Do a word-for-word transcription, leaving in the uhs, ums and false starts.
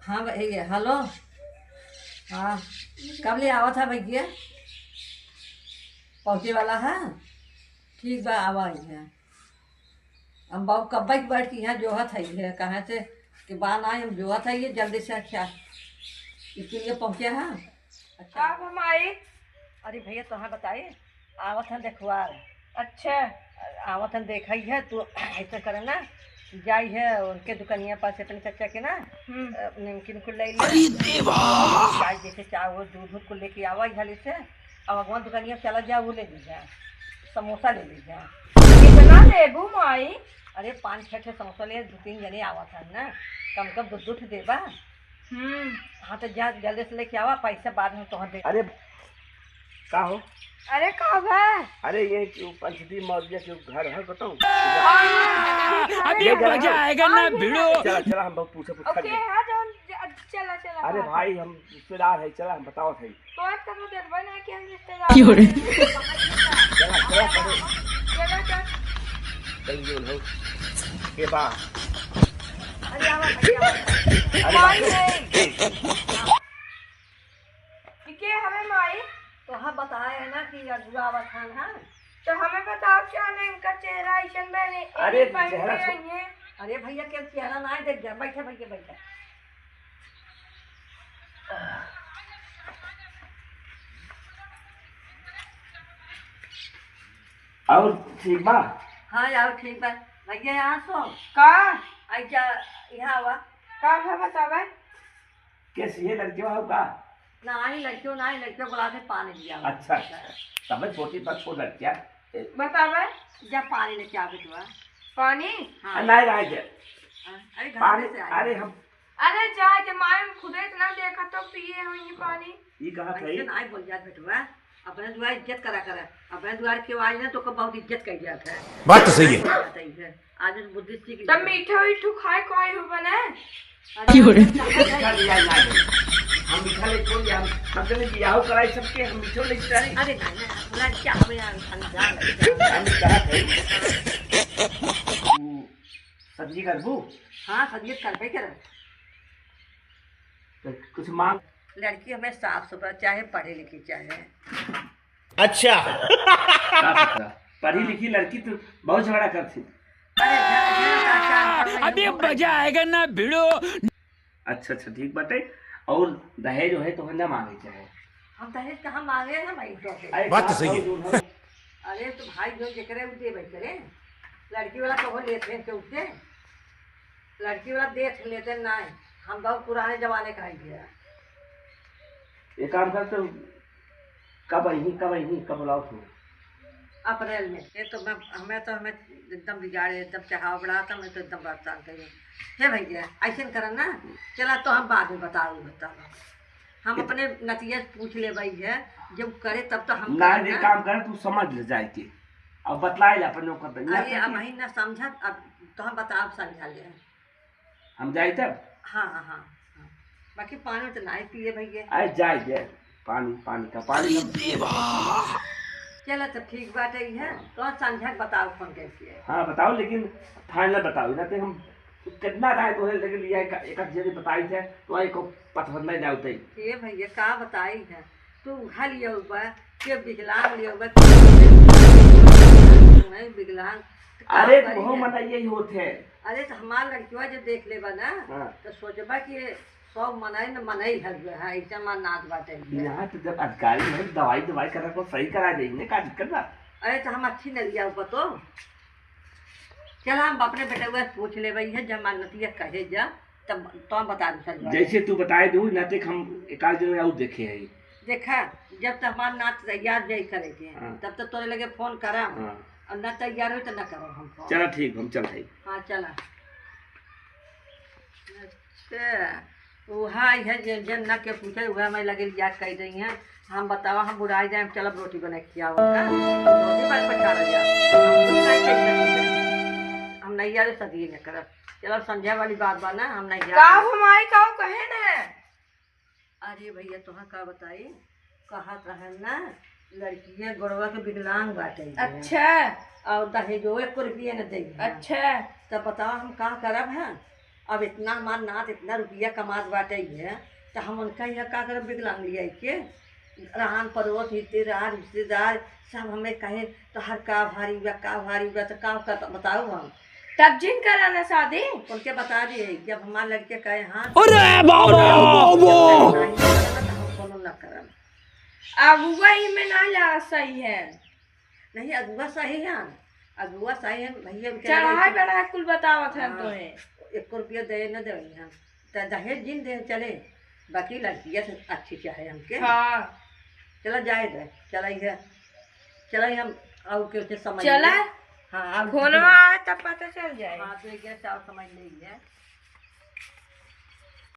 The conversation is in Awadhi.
हाँ भैया, हेलो। हाँ, कब ले आवत है भैया? पहुँचे वाला है? ठीक बा, आवा ही है। हम बाबू कब्बे के बैठ के यहाँ जोहत है, है कहाँ से कि बा ना, हम जोहत है ये जल्दी से। अच्छा, इसके लिए पहुँचे हैं। अच्छा। का हो माई? अरे भैया, तोहाँ बताई, आवत हैं देखवार। अच्छा। आवत हैं, देखई है, तू ऐसे करे ना, जाई है उनके दुकनिया पास अपने चचा के ना, हम्म। अ, नमकीन कुल ले ले। अरे देवा! चाय जैसे चाय हो, दूध उध कुल लेके आवा है से, अब अगवा दुकनिया चला जा, वो ले लीजा, समोसा ले लीजा। कितना लेबू माई? अरे पाँच छः ठे समोसा ले, दो तीन जने आवत हैं ना, कम कम दो दो ठे देबा। हम्म। हाँ, तो जा, जल्दी से लेके आवा, पैसा बाद में तोहर दे। अरे, का हो? अरे, का बा? अरे, ये क्यों पंचदी मौर्य के घर है, बताऊं? हाँ, अभी ये घर मजा है? आएगा ना, हाँ, ये भिड़ो। है। चला, चला, हम बहुत पूछे, पूछा ओके, नहीं। हाँ, जौन ज-, चला, चला, अरे हाँ। भाई, हम रिश्तेदार है, चला, हम बताओ सही। तो आज तक देखबे ना कि हम रिश्तेदार क्यों रे? हैं। चला, चला, चला। चला, चल। चल, जो हो। के बा? अरे, आवा, भैया, आवा। अरे, कौन बाप रे। है? ई के हवे माई? तोहा बताए है ना कि अगुआ आवत हन, हाँ? तो हमें बताओ क्या ना इनका चेहरा ऐसन बने, अरे, यही पहन चेहरा के सु- आई हैं। अरे भैया, के चेहरा ना देख जा, बैठा भैया, बैठा। और ठीक बा? हाँ यार, ठीक बा। भैया, यहाँ सो। का? आई जा, यहाँ आवा। का है बतावे? कैसी है लड़की हो का? नाही लड़कियों, नाही लड़कियों, बोला के पानी दिया। अच्छा, अच्छा। तबे छोटी पर छोड़ लड़किया। ए, बतावे? जा पानी लेके आ बेटवा। पानी? हाँ। आ, नाही रह दे। हाँ, अरे घर पानी, में से आई। अरे हम अरे जा के माई, हम खुदे इतना देखा तो पिए हो ये पानी। ई कहा था ऐसे ई? नाही बोल जात बेटवा, अपने दुआर इज्जत करा करा। अपने दुआर के आवाज ना तो को बहुत इज्जत कर जात है। बात तो सही है। बात सही है। आज उस बुद्धि सीख तब लिया। मीठो ईठो खाए कोई हो बने? अरे क्यों रे? मीठा लिया ना है। हम मीठा ले कौन लिया? हम, हम तने बियाह कराई सबके, हम मीठो ले जाए। अरे नहीं, नहीं, लड़किया हमें यहाँ समझा लड़किया। हम कहा थे, तू सदिये करबू? हाँ, सदिये करबे करब। तो कुछ मांग। लड़की हमें साफ सुथरा चाहे, पढ़ी लिखी चाहे। अच्छा। साफ सुथरा। पढ़ी लिखी लड़की तो बहुत झगड़ा करती। अरे, झगड़ा, झगड़ा, चार, चार, अबे मजा आएगा ना भिड़ो। अच्छा, अच्छा, ठीक बाटे। और दहेज वहेज तो ना मांगे चाहे। हम दहेज कहाँ मांगे हैं भाई, तो के? अरे बात तो सही है। अरे तो भाई जो जेकरे उ देबे करे, लड़की वाला कहो लेते हैं केहू के, लड़की वाला देख लेते ना है। हम बहुत पुराने जमाने का है भैया। एक काम करते हो, कब अइही, कब अइही, कब बुलाओ तू? अप्रैल में। ये तो मैं, हमें तो, हमें एकदम बिगाड़े, एकदम चढ़ावा बढ़ावा था, मैं तो एकदम परेशान करी। हे भैया, ऐसे न करन ना, चला तो हम बाद में बताओ, बताओ। हम अपने नतिया से पूछ लेबे है, जब करे तब तो हम ना, करब ये ना। काम कर, तू समझ ले जाए के। अब बतलाए ले अपन ओकर दहिया अरे, के। अब वही ना समझब, अब तो हम बताओ, समझा ले। हम जाई तब? हाँ, हाँ, हाँ, हाँ। बाकी पानी तो नाहीं पिए भैया। अरे जाए दे, पानी, पानी का, पानी का। चला तो ठीक बात है, हाँ। तो संझा के बताओ फोन करके। हाँ, बताओ, लेकिन final बताओ, ना तो हम कितना राय तो है, लेकिन ये एक, एक आध जने बताई थे, तो आई को पसंद नहीं ना होते। ये भैया का बताई है, तू उघा लियो बा, के विकलांग लियो बा, के विकलांग, तो का अरे, करी तोहो है? मना यही होत है। अरे, तो हमार लड़किवा जो देख लेबा ना, हाँ। तो सोचबा कि सब मनई न मनई है जो है, ऐसे हमार नात बाटे जो है। यहाँ तो जब अधिकारी है, दवाई, दवाई करा को सही करा जाई ने, का दिक्कत बा? अरे, तो हम अच्छी न लिया ऊपर तो। चल, हम अपने बेटवा से पूछ लेबे है, जब हमार नतिया कहे जा, तब तो हम बता दू सच बात। जैसे तू बताए दू, ना तक हम एक आध जने और देखे हैं। देखा, जब तक हमार नात तैयार जाई करे के, हाँ। तब तक तोरे लगे फोन करब। हाँ। और ना तैयार होई तो ना करब हम फोन। चला ठीक, हम चल है। हाँ, चला। अच्छा, उहा है जे, जे ना के पूछे, उहा मैं लगे याद कर दई है। हम बतावा, हम बुढ़ाई जाए, हम चलब रोटी बना के खियाओ का? रोटी बन पछाड़ जा। हम कुछ नहीं कर सकते। हम नहीं यार सदिये न करब। चलो, संझा वाली बात बा ना, हम नहीं का जाब। हो माई, का हो कहे न? अरे भैया, तोहा का बताई, कहत रहन ना, लड़किया गोड़वा के विकलांग बाटे। अच्छा। और दहेजो एको रुपया न देई है। अच्छा। तब बताओ, हम का करब है? अब इतना हमार नात इतना रुपया कमात बाटे है, तो हम उनका यहाँ का करब विकलांग लिया के? रहन पड़ोस, रिश्तेदार, रिश्तेदार सब हमें कहे, "तोहर का भारी बा, का भारी बा?" तो का करता बताओ हम? तब जिन करा ना शादी। उनके बता दिए, जब हमार लड़के कहे, "हाँ," अरे बाबा, बाबा। "नहीं करना," तो हम कोनो ना करब। अगुआ ई में ना ला सही है। नहीं, अगुआ सही है, अगुआ सही है, भैया बेचारे चढ़ाई ऐसे बढ़ाई कुल बतावत है हाँ, तोहे। एक रुपया दे न दे हम, त दहेज जिन दे चले, बाकी लड़किया से अच्छी चाहे हमके। हाँ। चला जाए दे, चला ये, चला ये हम और के उसे समझ चला। ले। हाँ, और फोनवा आए तब पता चल जाए। हाँ, तो एक साल समझ लेंगे।